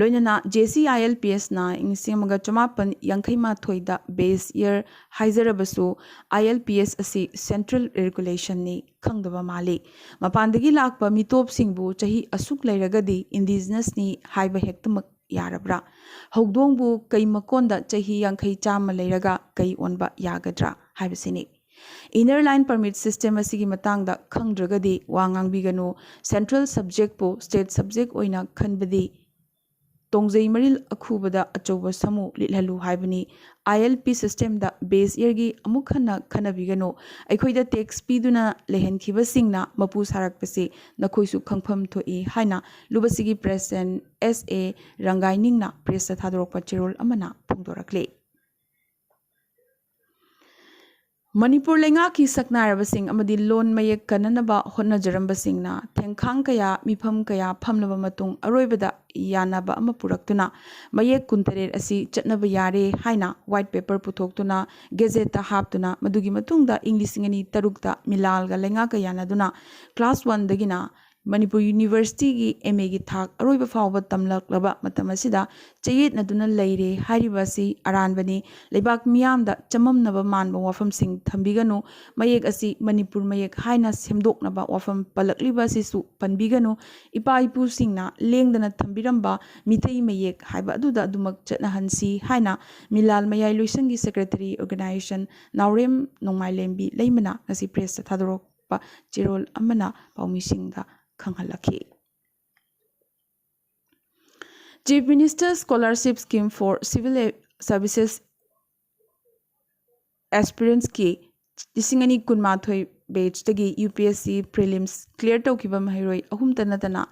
ꯂꯣꯏꯅꯅ J C I L P ꯑꯦꯁꯅ ꯏꯪ ꯂꯤꯁꯤꯡ ꯑꯃꯒ ꯆꯃꯥꯄꯟ ꯌꯥꯡꯈꯩ ꯃꯥꯊꯣꯏꯗ ꯕꯦꯁ ꯌꯔ ꯍꯥꯏꯖꯔꯕꯁꯨ, ꯑꯥꯏ ꯑꯦꯜ ꯄꯤ ꯑꯦꯁ ꯑꯁꯤ ꯁꯦꯟꯇ꯭ꯔꯦꯜ ꯔꯦꯒꯨꯂꯦꯁꯟꯅꯤ ꯈꯪꯗꯕ ꯃꯥꯜꯂꯤ꯫ ꯃꯄꯥꯟꯗꯒꯤ ꯂꯥꯛꯄ ꯃꯤꯇꯣꯞꯁꯤꯡꯕꯨ ꯆꯍꯤ ꯑꯁꯨꯛ ꯂꯩꯔꯒꯗꯤ ꯏꯟꯗꯤꯖꯤꯅꯁꯅꯤ ꯍꯥꯏꯕ ꯍꯦꯛꯇꯃꯛ ꯌꯥꯔꯕ꯭ꯔꯥ? ꯍꯧꯗꯣꯡꯕꯨ ꯀꯩ ꯃꯀꯣꯟꯗ ꯆꯍꯤ ꯌꯥꯡꯈꯩ ꯆꯥꯝꯃ ꯂꯩꯔꯒ ꯀꯩ ꯑꯣꯟꯕ ꯌꯥꯒꯗ꯭ꯔꯥ ꯍꯥꯏꯕꯁꯤꯅꯤ꯫ ꯏꯟꯅꯔ ꯂꯥꯏꯟ ꯄꯔꯃꯤꯠ ꯁꯤꯁꯇꯦꯝ ꯑꯁꯤꯒꯤ ꯃꯇꯥꯡꯗ ꯈꯪꯗ꯭ꯔꯒꯗꯤ ꯋꯥ ꯉꯥꯡꯕꯤꯒꯅꯨ꯫ ꯁꯦꯟꯇ꯭ꯔꯦꯜ ꯁꯕꯖꯦꯛꯄꯨ ꯁ꯭ꯇꯦꯠ ꯁꯕꯖꯦꯛ ꯑꯣꯏꯅ ꯈꯟꯕꯗꯤ ꯇꯣꯡꯖꯩ ꯃꯔꯤꯜ ꯑꯈꯨꯕꯗ ꯑꯆꯧꯕ ꯁꯥꯃꯨ ꯂꯤꯠꯍꯜꯂꯨ ꯍꯥꯏꯕꯅꯤ꯫ ꯑꯥꯏ ꯑꯦꯜ ꯄꯤ ꯁꯤꯁꯇꯦꯝꯗ ꯕꯦꯁ ꯏꯌꯔꯒꯤ ꯑꯃꯨꯛ ꯍꯟꯅ ꯈꯟꯅꯕꯤꯒꯅꯨ꯫ ꯑꯩꯈꯣꯏꯗ ꯇꯦꯛꯁ ꯄꯤꯗꯨꯅ ꯂꯩꯍꯟꯈꯤꯕꯁꯤꯡꯅ ꯃꯄꯨ ꯁꯥꯔꯛꯄꯁꯤ ꯅꯈꯣꯏꯁꯨ ꯈꯪꯐꯝ ꯊꯣꯛꯏ ꯍꯥꯏꯅ ꯂꯨꯕꯁꯤꯒꯤ ꯄ꯭ꯔꯦꯁꯤꯗꯦꯟ ꯑꯦꯁ ꯑꯦ ꯔꯪꯒꯥꯏꯅꯤꯡꯅ ꯄ꯭ꯔꯦꯁꯇ ꯊꯥꯗꯣꯔꯛꯄ ꯆꯦꯔꯣꯜ ꯑꯃꯅ ꯐꯣꯡꯗꯣꯔꯛꯂꯤ꯫ ꯃꯅꯤꯄꯨꯔ ꯂꯩꯉꯥꯛꯀꯤ ꯁꯛꯅꯥꯏꯔꯕꯁꯤꯡ ꯑꯃꯗꯤ ꯂꯣꯟ ꯃꯌꯦꯛ ꯀꯟꯅꯅꯕ ꯍꯣꯠꯅꯖꯔꯝꯕꯁꯤꯡꯅ ꯊꯦꯡꯈꯥꯡ ꯀꯌꯥ, ꯃꯤꯐꯝ ꯀꯌꯥ ꯐꯝꯂꯕ ꯃꯇꯨꯡ ꯑꯔꯣꯏꯕꯗ ꯌꯥꯅꯕ ꯑꯃ ꯄꯨꯔꯛꯇꯨꯅ ꯃꯌꯦꯛ ꯀꯨꯟꯇꯔꯦꯠ ꯑꯁꯤ ꯆꯠꯅꯕ ꯌꯥꯔꯦ ꯍꯥꯏꯅ ꯋꯥꯏꯠ ꯄꯦꯄꯔ ꯄꯨꯊꯣꯛꯇꯨꯅ ꯒꯦꯖꯦꯠꯇ ꯍꯥꯞꯇꯨꯅ ꯃꯗꯨꯒꯤ ꯃꯇꯨꯡꯗ ꯏꯪ ꯂꯤꯁꯤꯡ ꯑꯅꯤ ꯇꯔꯨꯛꯇ ꯃꯤꯂꯥꯜꯒ ꯂꯩꯉꯥꯛꯀ ꯌꯥꯅꯗꯨꯅ ꯀ꯭ꯂꯥꯁ ꯋꯥꯟꯗꯒꯤꯅ ꯃꯅꯤꯄꯨꯔ ꯌꯨꯅꯤꯚꯔꯁꯤꯇꯤꯒꯤ ꯑꯦꯝ ꯑꯦꯒꯤ ꯊꯥꯛ ꯑꯔꯣꯏꯕ ꯐꯥꯎꯕ ꯇꯝꯂꯛꯂꯕ ꯃꯇꯝ ꯑꯁꯤꯗ ꯆꯌꯦꯠꯅꯗꯨꯅ ꯂꯩꯔꯦ ꯍꯥꯏꯔꯤꯕ ꯑꯁꯤ ꯑꯔꯥꯟꯕꯅꯤ꯫ ꯂꯩꯕꯥꯛ ꯃꯤꯌꯥꯝꯗ ꯆꯃꯝꯅꯕ ꯃꯥꯟꯕ ꯋꯥꯐꯝꯁꯤꯡ ꯊꯝꯕꯤꯒꯅꯨ꯫ ꯃꯌꯦꯛ ꯑꯁꯤ ꯃꯅꯤꯄꯨꯔ ꯃꯌꯦꯛ ꯍꯥꯏꯅ ꯁꯦꯝꯗꯣꯛꯅꯕ ꯋꯥꯐꯝ ꯄꯜꯂꯛꯂꯤꯕ ꯑꯁꯤꯁꯨ ꯄꯟꯕꯤꯒꯅꯨ꯫ ꯏꯄꯥ ꯏꯄꯨꯁꯤꯡꯅ ꯂꯦꯡꯗꯅ ꯊꯝꯕꯤꯔꯝꯕ ꯃꯤꯇꯩ ꯃꯌꯦꯛ ꯍꯥꯏꯕ ꯑꯗꯨꯗ ꯑꯗꯨꯃꯛ ꯆꯠꯅꯍꯟꯁꯤ ꯍꯥꯏꯅ ꯃꯤꯂꯥꯜ ꯃꯌꯥꯏ ꯂꯣꯏꯁꯪꯒꯤ ꯁꯦꯀ꯭ꯔꯦꯇꯔꯤ ꯑꯣꯔꯒꯅꯥꯏꯖꯦꯁꯟ ꯅꯥꯎꯔꯦꯝ ꯅꯣꯡꯃꯥꯏꯂꯦꯝꯕꯤ ꯂꯩꯃꯅ ꯉꯁꯤ ꯄ꯭ꯔꯦꯁꯇ ꯊꯥꯗꯣꯔꯛꯄ ꯆꯦꯔꯣꯜ ꯑꯃꯅ ꯄꯥꯎꯃꯤꯁꯤꯡꯗ ꯈꯪꯍꯜꯂꯛꯈꯤ꯫ Chief Minister Scholarship Scheme for Civil Services Aspirantsꯀꯤ ꯂꯤꯁꯤꯡ ꯑꯅꯤ ꯀꯨꯟꯃꯥꯊꯣꯏ batchꯇꯒꯤ U P S C prelims clear ꯇꯧꯈꯤꯕ ꯃꯍꯩꯔꯣꯏ ꯑꯍꯨꯝꯇ ꯅꯠꯇꯅ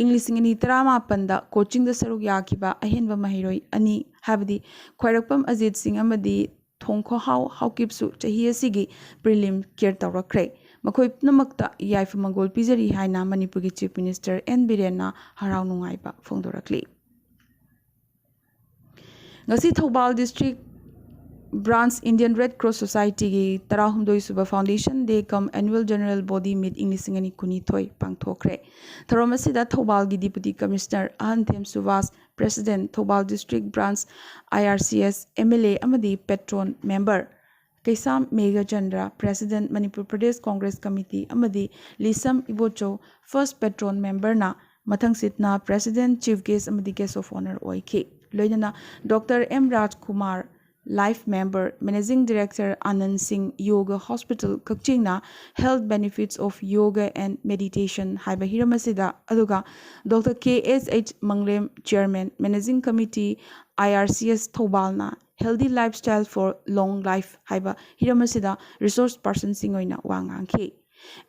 ꯏꯪ ꯂꯤꯁꯤꯡ ꯑꯅꯤ ꯇꯔꯥꯃꯥꯄꯟꯗ coachingꯗ ꯁꯔꯨꯛ ꯌꯥꯈꯤꯕ ꯑꯍꯦꯟꯕ ꯃꯍꯩꯔꯣꯏ ꯑꯅꯤ, ꯍꯥꯏꯕꯗꯤ ꯈ꯭ꯋꯥꯏꯔꯥꯛꯄꯝ ꯑꯖꯤꯠ ꯁꯤꯡ ꯑꯃꯗꯤ ꯊꯣꯡꯈꯣꯍꯥꯎ ꯍꯥꯎꯀꯤꯞꯁꯨ ꯆꯍꯤ ꯑꯁꯤꯒꯤ prelim clear ꯇꯧꯔꯛꯈ꯭ꯔꯦ꯫ ꯃꯈꯣꯏ ꯄꯨꯝꯅꯃꯛꯇ ꯌꯥꯏꯐ ꯃꯪꯒꯣꯜ ꯄꯤꯖꯔꯤ ꯍꯥꯏꯅ ꯃꯅꯤꯄꯨꯔꯒꯤ Chief Minister ꯑꯦꯟ ꯕꯤꯔꯦꯟꯅ ꯍꯔꯥꯎ ꯅꯨꯡꯉꯥꯏꯕ ꯐꯣꯡꯗꯣꯔꯛꯂꯤ꯫ ꯉꯁꯤ Thoubal District Branch Indian Red Cross Societyꯒꯤ ꯇꯔꯥꯍꯨꯝꯗꯣꯏ ꯁꯨꯕ Foundation Day cum Annual General Body Meet ꯏꯪ ꯂꯤꯁꯤꯡ ꯑꯅꯤ ꯀꯨꯟꯅꯤꯊꯣꯏ ꯄꯥꯡꯊꯣꯛꯈ꯭ꯔꯦ꯫ ꯊꯧꯔꯝ ꯑꯁꯤꯗ ꯊꯧꯕꯥꯜꯒꯤ Deputy Commissioner ꯑꯍꯟꯊꯦꯝ ꯁꯨꯕꯥꯁ, President, Thoubal District Branch I R C S, M L A ꯑꯃꯗꯤ Patron Member ꯀꯩꯁꯥꯝ ꯃꯦꯘꯆꯟꯗ꯭ꯔ, President, ꯃꯅꯤꯄꯨꯔ ꯄ꯭ꯔꯗꯦꯁ ꯀꯣꯡꯒ꯭ꯔꯦꯁ ꯀꯃꯤꯇꯤ, ꯑꯃꯗꯤ ꯂꯤꯁꯝ Ibochou, First Patron Memberꯅ ꯃꯊꯪꯁꯤꯠꯅ President, Chief Guest ꯑꯃꯗꯤ Guest of Honour ꯑꯣꯏꯈꯤ꯫ ꯂꯣꯏꯅꯅ doctor M Rajkumar, life member, Managing Director Anand Singh Yoga Hospital ꯀꯛꯆꯤꯡꯅ Health Benefits of Yoga and Meditation ꯍꯥꯏꯕ ꯍꯤꯔꯝ ꯑꯁꯤꯗ, ꯑꯗꯨꯒ Doctor K S H ꯃꯪꯂꯦꯝ, Chairman, Managing Committee, I R C S ꯊꯧꯕꯥꯜꯅ Healthy Lifestyle for Long Life ꯍꯥꯏꯕ ꯍꯤꯔꯝ ꯑꯁꯤꯗ resource personꯁꯤꯡ ꯑꯣꯏꯅ ꯋꯥ ꯉꯥꯡꯈꯤ꯫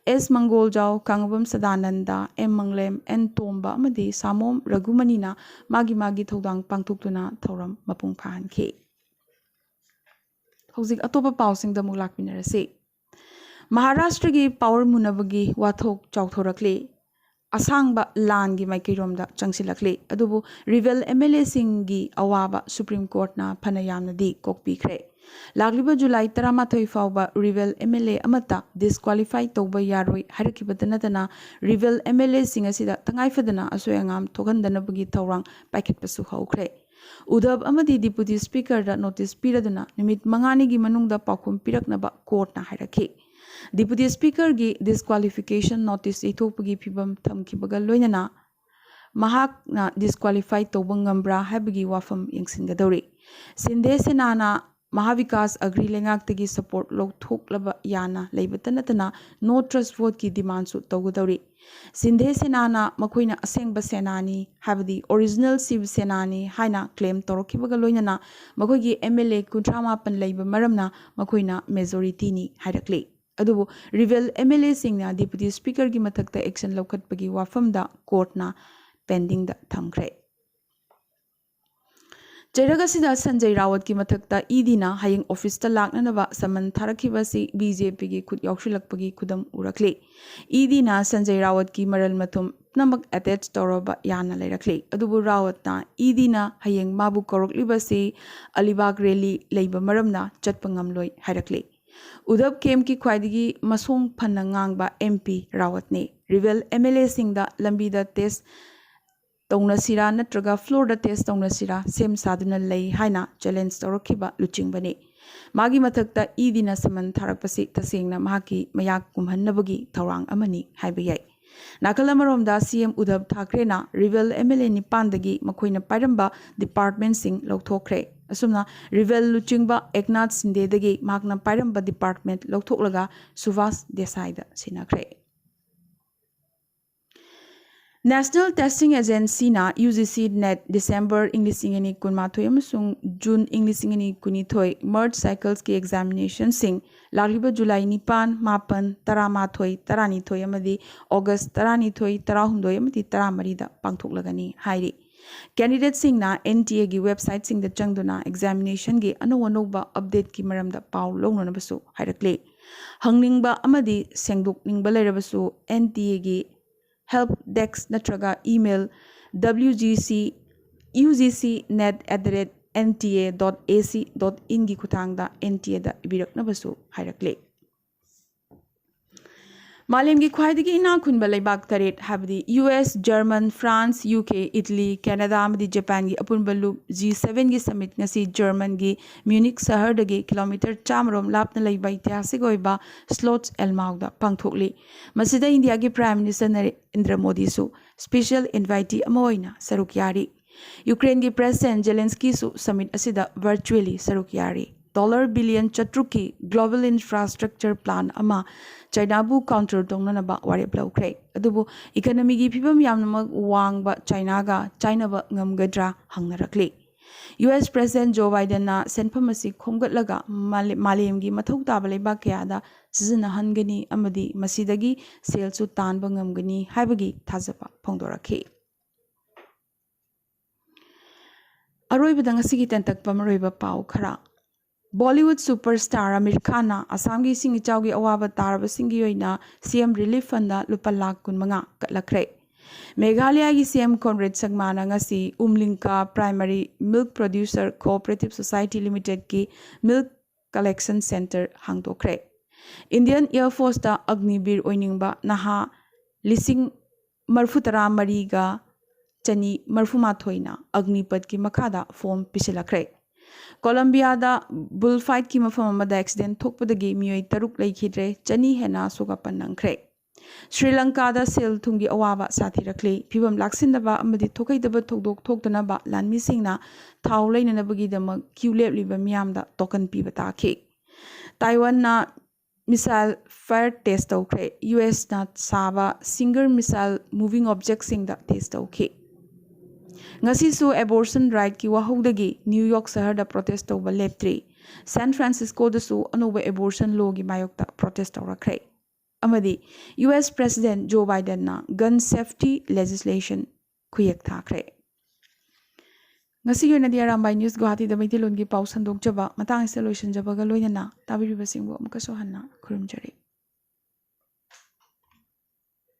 ꯑꯦꯁ ꯃꯪꯒꯣꯜꯖꯥꯎ, ꯀꯥꯡꯉꯕꯝ ꯁꯗꯥꯅꯟꯗ, ꯑꯦꯝ ꯃꯪꯂꯦꯝ, ꯑꯦꯟ ꯇꯣꯝꯕ ꯑꯃꯗꯤ ꯁꯥꯃꯣꯝ ꯔꯘꯨꯃꯅꯤꯅ ꯃꯥꯒꯤ ꯃꯥꯒꯤ ꯊꯧꯗꯥꯡ ꯄꯥꯡꯊꯣꯛꯇꯨꯅ ꯊꯧꯔꯝ ꯃꯄꯨꯡ ꯐꯥꯍꯟꯈꯤ꯫ ꯍꯧꯖꯤꯛ ꯑꯇꯣꯞꯄ ꯄꯥꯎꯁꯤꯡꯗ ꯑꯃꯨꯛ ꯂꯥꯛꯃꯤꯟꯅꯔꯁꯤ꯫ ꯃꯍꯥꯔꯥꯁꯇ꯭ꯔꯒꯤ power ꯃꯨꯟꯅꯕꯒꯤ ꯋꯥꯊꯣꯛ ꯆꯥꯎꯊꯣꯔꯛꯂꯤ꯫ ꯑꯁꯥꯡꯕ ꯂꯥꯟꯒꯤ ꯃꯥꯏꯀꯩꯔꯣꯝꯗ ꯆꯪꯁꯤꯜꯂꯛꯂꯤ꯫ ꯑꯗꯨꯕꯨ rival M L Aꯁꯤꯡꯒꯤ ꯑꯋꯥꯕ Supreme Courtꯅ ꯐꯅ ꯌꯥꯝꯅꯗꯤ ꯀꯣꯛꯄꯤꯈ꯭ꯔꯦ꯫ ꯂꯥꯛꯂꯤꯕ ꯖꯨꯂꯥꯏ ꯇꯔꯥꯃꯥꯊꯣꯏ ꯐꯥꯎꯕ rival M L A ꯑꯃꯠꯇ disqualify ꯇꯧꯕ ꯌꯥꯔꯣꯏ ꯍꯥꯏꯔꯛꯈꯤꯕꯇ ꯅꯠꯇꯅ, rival M L Aꯁꯤꯡ ꯑꯁꯤꯗ ꯇꯉꯥꯏꯐꯗꯅ ꯑꯁꯣꯏ ꯑꯉꯥꯝ ꯊꯣꯛꯍꯟꯗꯅꯕꯒꯤ ꯊꯧꯔꯥꯡ ꯄꯥꯏꯈꯠꯄꯁꯨ ꯍꯧꯈ꯭ꯔꯦ꯫ ꯎꯙꯕ ꯑꯃꯗꯤ Deputy Speakerꯗ notice ꯄꯤꯔꯗꯨꯅ ꯅꯨꯃꯤꯠ ꯃꯉꯥꯅꯤꯒꯤ ꯃꯅꯨꯡꯗ ꯄꯥꯎꯈꯨꯝ ꯄꯤꯔꯛꯅꯕ courtꯅ ꯍꯥꯏꯔꯛꯈꯤ꯫ Deputy Speakerꯒꯤ disqualification notice ꯌꯩꯊꯣꯛꯄꯒꯤ ꯐꯤꯚꯝ ꯊꯝꯈꯤꯕꯒ ꯂꯣꯏꯅꯅ ꯃꯍꯥꯛꯅ disqualify ꯇꯧꯕ ꯉꯝꯕ꯭ꯔꯥ ꯍꯥꯏꯕꯒꯤ ꯋꯥꯐꯝ ꯌꯦꯡꯁꯤꯟꯒꯗꯧꯔꯤ꯫ ꯁꯤꯟꯙꯦ ꯁꯦꯅꯥꯅ ꯃꯍꯥꯕꯤꯀꯥꯁ ꯑꯒ꯭ꯔꯤ ꯂꯩꯉꯥꯛꯇꯒꯤ support ꯂꯧꯊꯣꯛꯂꯕ ꯌꯥꯅ ꯂꯩꯕꯇ ꯅꯠꯇꯅ no trust voteꯀꯤ demandꯁꯨ ꯇꯧꯒꯗꯧꯔꯤ꯫ ꯁꯤꯟꯙꯦ ꯁꯦꯅꯥꯅ ꯃꯈꯣꯏꯅ ꯑꯁꯦꯡꯕ ꯁꯦꯅꯥꯅꯤ, ꯍꯥꯏꯕꯗꯤ original ꯁꯤꯕ ꯁꯦꯅꯥꯅꯤ ꯍꯥꯏꯅ claim ꯇꯧꯔꯛꯈꯤꯕꯒ ꯂꯣꯏꯅꯅ ꯃꯈꯣꯏꯒꯤ M L A ꯀꯨꯟꯊ꯭ꯔꯥ ꯃꯥꯄꯟ ꯂꯩꯕ ꯃꯔꯝꯅ ꯃꯈꯣꯏꯅ majorityꯅꯤ ꯍꯥꯏꯔꯛꯂꯤ꯫ ꯑꯗꯨꯕꯨ rival M L Aꯁꯤꯡꯅ Deputy Speakerꯒꯤ ꯃꯊꯛꯇ action ꯂꯧꯈꯠꯄꯒꯤ ꯋꯥꯐꯝꯗ courtꯅ pendingꯗ ꯊꯝꯈ꯭ꯔꯦ꯫ ꯆꯩꯔꯛ ꯑꯁꯤꯗ ꯁꯟꯖꯩ ꯔꯥꯋꯠꯀꯤ ꯃꯊꯛꯇ EDꯅ ꯍꯌꯦꯡ officeꯇ ꯂꯥꯛꯅꯅꯕ summon ꯊꯥꯔꯛꯈꯤꯕ ꯑꯁꯤ BJPꯒꯤ ꯈꯨꯠ ꯌꯥꯎꯁꯤꯜꯂꯛꯄꯒꯤ ꯈꯨꯗꯝ ꯎꯔꯛꯂꯤ꯫ EDꯅ ꯁꯟꯖꯩ ꯔꯥꯋꯠꯀꯤ ꯃꯔꯜ ꯃꯊꯨꯝ ꯄꯨꯝꯅꯃꯛ attach ꯇꯧꯔꯕ ꯌꯥꯅ ꯂꯩꯔꯛꯂꯤ꯫ ꯑꯗꯨꯕꯨ ꯔꯥꯋꯠꯅ EDꯅ ꯍꯌꯦꯡ ꯃꯥꯕꯨ ꯀꯧꯔꯛꯂꯤꯕ ꯑꯁꯤ ꯑꯂꯤꯕꯥꯒ rally ꯂꯩꯕ ꯃꯔꯝꯅ ꯆꯠꯄ ꯉꯝꯂꯣꯏ ꯍꯥꯏꯔꯛꯂꯤ꯫ ꯎꯙꯕ campꯀꯤ ꯈ꯭ꯋꯥꯏꯗꯒꯤ ꯃꯁꯣꯡ ꯐꯅ ꯉꯥꯡꯕ MP ꯔꯥꯋꯠꯅꯤ꯫ Rival MLAꯁꯤꯡꯗ ꯂꯝꯕꯤꯗ test ꯇꯧꯅꯁꯤꯔꯥ ꯅꯠꯇ꯭ꯔꯒ floorꯗ test ꯇꯧꯅꯁꯤꯔꯥ ꯁꯦꯝ ꯁꯥꯗꯨꯅ ꯂꯩ ꯍꯥꯏꯅ challenge ꯇꯧꯔꯛꯈꯤꯕ ꯂꯨꯆꯤꯡꯕꯅꯤ꯫ ꯃꯥꯒꯤ ꯃꯊꯛꯇ EDꯅ summon ꯊꯥꯔꯛꯄꯁꯤ ꯇꯁꯦꯡꯅ ꯃꯍꯥꯛꯀꯤ ꯃꯌꯥ ꯀꯨꯝꯍꯟꯅꯕꯒꯤ ꯊꯧꯔꯥꯡ ꯑꯃꯅꯤ ꯍꯥꯏꯕ ꯌꯥꯏ꯫ ꯅꯥꯀꯜ ꯑꯃꯔꯣꯝꯗ ꯁꯤ ꯑꯦꯝ ꯎꯗꯕ ꯊꯥꯀ꯭ꯔꯦꯅ ꯔꯤꯕꯦꯜ ꯑꯦꯝ ꯑꯦꯜ ꯑꯦ ꯅꯤꯄꯥꯟꯗꯒꯤ ꯃꯈꯣꯏꯅ ꯄꯥꯏꯔꯝꯕ ꯗꯤꯄꯥꯔꯠꯃꯦꯟꯁꯤꯡ ꯂꯧꯊꯣꯛꯈ꯭ꯔꯦ꯫ ꯑꯁꯨꯝꯅ ꯔꯤꯕꯦꯜ ꯂꯨꯆꯤꯡꯕ ꯑꯦꯛꯅꯥꯊ ꯁꯤꯟꯗꯦꯗꯒꯤ ꯃꯍꯥꯛꯅ ꯄꯥꯏꯔꯝꯕ ꯗꯤꯄꯥꯔꯠꯃꯦꯟ ꯂꯧꯊꯣꯛꯂꯒ ꯁꯨꯚꯥꯁ ꯗꯦꯁꯥꯏꯗ ꯁꯤꯟꯅꯈ꯭ꯔꯦ꯫ National Testing Agencyꯅ U G C NET December ꯏꯪ ꯂꯤꯁꯤꯡ ꯑꯅꯤ ꯀꯨꯟꯃꯥꯊꯣꯏ ꯑꯃꯁꯨꯡ ꯖꯨꯟ ꯏꯪ ꯂꯤꯁꯤꯡ ꯑꯅꯤ ꯀꯨꯟꯅꯤꯊꯣꯏ ꯃꯔꯆ ꯁꯥꯏꯀꯜꯁꯀꯤ ꯑꯦꯛꯖꯥꯃꯤꯅꯦꯁꯟꯁꯤꯡ ꯂꯥꯛꯂꯤꯕ ꯖꯨꯂꯥꯏ ꯅꯤꯄꯥꯟ, ꯃꯥꯄꯟ, ꯇꯔꯥꯃꯥꯊꯣꯏ, ꯇꯔꯥꯅꯤꯊꯣꯏ ꯑꯃꯗꯤ ꯑꯣꯒꯁ ꯇꯔꯥꯅꯤꯊꯣꯏ, ꯇꯔꯥꯍꯨꯝꯗꯣꯏ ꯑꯃꯗꯤ ꯇꯔꯥꯃꯔꯤꯗ ꯄꯥꯡꯊꯣꯛꯂꯒꯅꯤ ꯍꯥꯏꯔꯤ꯫ ꯀꯦꯟꯗꯤꯗꯦꯠꯁꯤꯡꯅ ꯑꯦꯟ ꯇꯤ ꯑꯦꯒꯤ ꯋꯦꯕꯁꯥꯏꯠꯁꯤꯡꯗ ꯆꯪꯗꯨꯅ ꯑꯦꯛꯖꯥꯃꯤꯅꯦꯁꯟꯒꯤ ꯑꯅꯧ ꯑꯅꯧꯕ ꯑꯞꯗꯦꯠꯀꯤ ꯃꯔꯝꯗ ꯄꯥꯎ ꯂꯧꯅꯅꯕꯁꯨ ꯍꯥꯏꯔꯛꯂꯤ꯫ ꯍꯪꯅꯤꯡꯕ ꯑꯃꯗꯤ ꯁꯦꯡꯗꯣꯛꯅꯤꯡꯕ ꯂꯩꯔꯕꯁꯨ ꯑꯦꯟ ꯇꯤ ꯑꯦꯒꯤ ꯍꯦꯜꯞ ꯗꯦꯁꯛ ꯅꯠꯇ꯭ꯔꯒ email W G C U G C net at the rate N T A dot A C dot inꯒꯤ ꯈꯨꯠꯊꯥꯡꯗ ꯑꯦꯟ ꯇꯤ ꯑꯦꯗ ꯏꯕꯤꯔꯛꯅꯕꯁꯨ ꯍꯥꯏꯔꯛꯂꯤ꯫ ꯃꯥꯂꯦꯝꯒꯤ ꯈ꯭ꯋꯥꯏꯗꯒꯤ ꯏꯅꯥꯛ ꯈꯨꯟꯕ ꯂꯩꯕꯥꯛ ꯇꯔꯦꯠ, ꯍꯥꯏꯕꯗꯤ U S, German, France, U K, Italy, Canada ꯑꯃꯗꯤ ꯖꯄꯥꯟꯒꯤ ꯑꯄꯨꯟꯕ ꯂꯨꯞ G sevenꯒꯤ ꯁꯃꯤꯠ ꯉꯁꯤ ꯖꯔꯃꯟꯒꯤ ꯃ꯭ꯌꯨꯅꯤꯛ ꯁꯍꯔꯗꯒꯤ ꯀꯤꯂꯣꯃꯤꯇꯔ ꯆꯥꯝꯃꯔꯣꯝ ꯂꯥꯞꯅ ꯂꯩꯕ ꯏꯇꯤꯍꯥꯁꯤꯛ ꯑꯣꯏꯕ ꯁ꯭ꯂꯣꯠꯁ ꯑꯦꯜꯃꯥꯎꯗ ꯄꯥꯡꯊꯣꯛꯂꯤ꯫ ꯃꯁꯤꯗ ꯏꯟꯗꯤꯌꯥꯒꯤ ꯄ꯭ꯔꯥꯏꯝ ꯃꯤꯅꯤꯁꯇꯔ ꯅꯔꯦꯟꯗ꯭ꯔ ꯃꯣꯗꯤꯁꯨ ꯁ꯭ꯄꯦꯁꯦꯜ ꯏꯟꯚꯥꯏꯇꯤ ꯑꯃ ꯑꯣꯏꯅ ꯁꯔꯨꯛ ꯌꯥꯔꯤ꯫ ꯌꯨꯀ꯭ꯔꯦꯟꯒꯤ ꯄ꯭ꯔꯦꯁꯤꯗꯦꯟꯠ ꯖꯦꯂꯦꯟꯁꯀꯤꯁꯨ ꯁꯃꯤꯠ ꯑꯁꯤꯗ ꯚꯔꯆꯨꯑꯦꯂꯤ ꯁꯔꯨꯛ ꯌꯥꯔꯤ꯫ ꯗꯣꯂꯔ ꯕꯤꯂꯤꯌꯟ ꯆꯥꯇ꯭ꯔꯨꯛꯀꯤ ꯒ꯭ꯂꯣꯕꯦꯜ ꯏꯟꯐ꯭ꯔꯥꯁ꯭ꯇ꯭ꯔꯛꯆꯔ ꯄ꯭ꯂꯥꯟ ꯑꯃ ꯆꯥꯏꯅꯥꯕꯨ ꯀꯥꯎꯟꯇꯔ ꯇꯧꯅꯅꯕ ꯋꯥꯔꯦꯞ ꯂꯧꯈ꯭ꯔꯦ꯫ ꯑꯗꯨꯕꯨ ꯏꯀꯅꯃꯤꯒꯤ ꯐꯤꯕꯝ ꯌꯥꯝꯅꯃꯛ ꯋꯥꯡꯕ ꯆꯥꯏꯅꯥꯒ ꯆꯥꯏꯅꯕ ꯉꯝꯒꯗ꯭ꯔꯥ ꯍꯪꯅꯔꯛꯂꯤ꯫ ꯌꯨ ꯑꯦꯁ ꯄ꯭ꯔꯦꯁꯤꯗꯦꯟꯠ ꯖꯣ ꯕꯥꯏꯗꯦꯟꯅ ꯁꯦꯟꯐꯝ ꯑꯁꯤ ꯈꯣꯝꯒꯠꯂꯒ ꯃꯥꯂꯦ-, ꯃꯥꯂꯦꯝꯒꯤ ꯃꯊꯧ ꯇꯥꯕ ꯂꯩꯕꯥꯛ ꯀꯌꯥꯗ ꯁꯤꯖꯤꯟꯅꯍꯟꯒꯅꯤ ꯑꯃꯗꯤ ꯃꯁꯤꯗꯒꯤ ꯁꯦꯜꯁꯨ ꯇꯥꯟꯕ ꯉꯝꯒꯅꯤ ꯍꯥꯏꯕꯒꯤ ꯊꯥꯖꯕ ꯐꯣꯡꯗꯣꯔꯛꯈꯤ꯫ ꯑꯔꯣꯏꯕꯗ ꯉꯁꯤꯒꯤ ꯇꯦꯟꯇꯛꯄ ꯃꯔꯨꯑꯣꯏꯕ ꯄꯥꯎ ꯈꯔ꯫ ꯕꯣꯂꯤꯋꯨꯗ ꯁꯨꯄꯔ ꯁ꯭ꯇꯥꯔ ꯑꯃꯤꯔ ꯈꯥꯟꯅ ꯑꯁꯥꯝꯒꯤ ꯏꯁꯤꯡ ꯏꯆꯥꯎꯒꯤ ꯑꯋꯥꯕ ꯇꯥꯔꯕꯁꯤꯡꯒꯤ ꯑꯣꯏꯅ ꯁꯤ ꯑꯦꯝ ꯔꯤꯂꯤꯐ ꯐꯟꯗ ꯂꯨꯄꯥ ꯂꯥꯈ ꯀꯨꯟꯃꯉꯥ ꯀꯠꯂꯛꯈ꯭ꯔꯦ꯫ ꯃꯦꯘꯥꯂꯌꯥꯒꯤ ꯁꯤ ꯑꯦꯝ ꯀꯣꯟꯔꯦꯗ ꯁꯪꯃꯥꯅ ꯉꯁꯤ ꯎꯝꯂꯤꯡꯀꯥ primary milk producer cooperative society ꯂꯤꯃꯤꯇꯦꯗꯀꯤ ꯃꯤꯜꯛ ꯀꯂꯦꯛꯁꯟ ꯁꯦꯟꯇꯔ ꯍꯥꯡꯗꯣꯛꯈ꯭ꯔꯦ꯫ ꯏꯟꯗꯤꯌꯟ ꯑꯦꯌꯔ ꯐꯣꯔꯁꯇ ꯑꯒꯅꯤꯕꯤꯔ ꯑꯣꯏꯅꯤꯡꯕ ꯅꯍꯥ ꯂꯤꯁꯤꯡ ꯃꯔꯤꯐꯨ ꯇꯔꯥ ꯃꯔꯤꯒ ꯆꯅꯤ ꯃꯔꯤꯐꯨ ꯃꯥꯊꯣꯏꯅ ꯑꯒꯅꯤꯄꯊꯀꯤ ꯃꯈꯥꯗ ꯐꯣꯝ ꯄꯤꯁꯤꯜꯂꯛꯈ꯭ꯔꯦ꯫ ꯀꯣꯂꯝꯕꯤꯌꯥꯗ ꯕꯨꯜ ꯐꯥꯏꯠꯀꯤ ꯃꯐꯝ ꯑꯃꯗ ꯑꯦꯛꯁꯤꯗꯦꯟ ꯊꯣꯛꯄꯗꯒꯤ ꯃꯤꯑꯣꯏ ꯇꯔꯨꯛ ꯂꯩꯈꯤꯗ꯭ꯔꯦ, ꯆꯅꯤ ꯍꯦꯟꯅ ꯑꯁꯣꯛ ꯑꯄꯟ ꯅꯪꯈ꯭ꯔꯦ꯫ ꯁ꯭ꯔꯤ ꯂꯪꯀꯥꯗ ꯁꯦꯜ ꯊꯨꯝꯒꯤ ꯑꯋꯥꯕ ꯁꯥꯊꯤꯔꯛꯂꯤ꯫ ꯐꯤꯕꯝ ꯂꯥꯛꯁꯤꯟꯗꯕ ꯑꯃꯗꯤ ꯊꯣꯛꯍꯩꯗꯕ ꯊꯧꯗꯣꯛ ꯊꯣꯛꯇꯅꯕ ꯂꯥꯟꯃꯤꯁꯤꯡꯅ ꯊꯥꯎ ꯂꯩꯅꯅꯕꯒꯤꯗꯃꯛ ꯀ꯭ꯌꯨ ꯂꯦꯞꯂꯤꯕ ꯃꯤꯌꯥꯝꯗ ꯇꯣꯀꯟ ꯄꯤꯕ ꯇꯥꯈꯤ꯫ ꯇꯥꯏꯋꯥꯟꯅ ꯃꯤꯁꯥꯏꯜ ꯐꯥꯌꯔ ꯇꯦꯁ ꯇꯧꯈ꯭ꯔꯦ꯫ ꯌꯨ ꯑꯦꯁꯅ ꯁꯥꯕ ꯁꯤꯡꯒꯔ ꯃꯤꯁꯥꯏꯜ ꯃꯨꯚꯤꯡ ꯑꯣꯕꯖꯦꯛꯁꯤꯡꯗ ꯇꯦꯁ ꯇꯧꯈꯤ꯫ ꯉꯁꯤꯁꯨ ꯑꯦꯕꯣꯔꯁꯟ ꯔꯥꯏꯠꯀꯤ ꯋꯥꯍꯧꯗꯒꯤ ꯅ꯭ꯌꯨ ꯌꯣꯔꯛ ꯁꯍꯔꯗ ꯄ꯭ꯔꯣꯇꯦꯁ ꯇꯧꯕ ꯂꯦꯞꯇ꯭ꯔꯤ꯫ ꯁꯥꯟ ꯐ꯭ꯔꯥꯟꯁꯤꯁꯀꯣꯗꯁꯨ ꯑꯅꯧꯕ ꯑꯦꯕꯣꯔꯁꯟ ꯂꯣꯒꯤ ꯃꯥꯌꯣꯛꯇ ꯄ꯭ꯔꯣꯇꯦꯁ ꯇꯧꯔꯛꯈ꯭ꯔꯦ꯫ ꯑꯃꯗꯤ ꯌꯨ ꯑꯦꯁ ꯄ꯭ꯔꯦꯁꯤꯗꯦꯟꯠ ꯖꯣ ꯕꯥꯏꯗꯦꯟꯅ ꯒꯟ ꯁꯦꯐꯇꯤ ꯂꯦꯖꯤꯁꯂꯦꯁꯟ ꯈꯨꯌꯦꯛ ꯊꯥꯈ꯭ꯔꯦ꯫ ꯉꯁꯤꯒꯤ ꯑꯣꯏꯅꯗꯤ ꯑꯔꯥꯝꯕꯥꯏ ꯅ꯭ꯌꯨꯁ ꯒꯨꯋꯥꯍꯥꯇꯤꯗ ꯃꯩꯇꯩꯂꯣꯟꯒꯤ ꯄꯥꯎ ꯁꯟꯗꯣꯛꯆꯕ ꯃꯇꯥꯡ ꯑꯁꯤꯗ ꯂꯣꯏꯁꯤꯟꯖꯕꯒ ꯂꯣꯏꯅꯅ ꯇꯥꯕꯤꯔꯤꯕꯁꯤꯡꯕꯨ ꯑꯃꯨꯛꯀꯁꯨ ꯍꯟꯅ ꯈꯨꯔꯨꯝꯖꯔꯤ꯫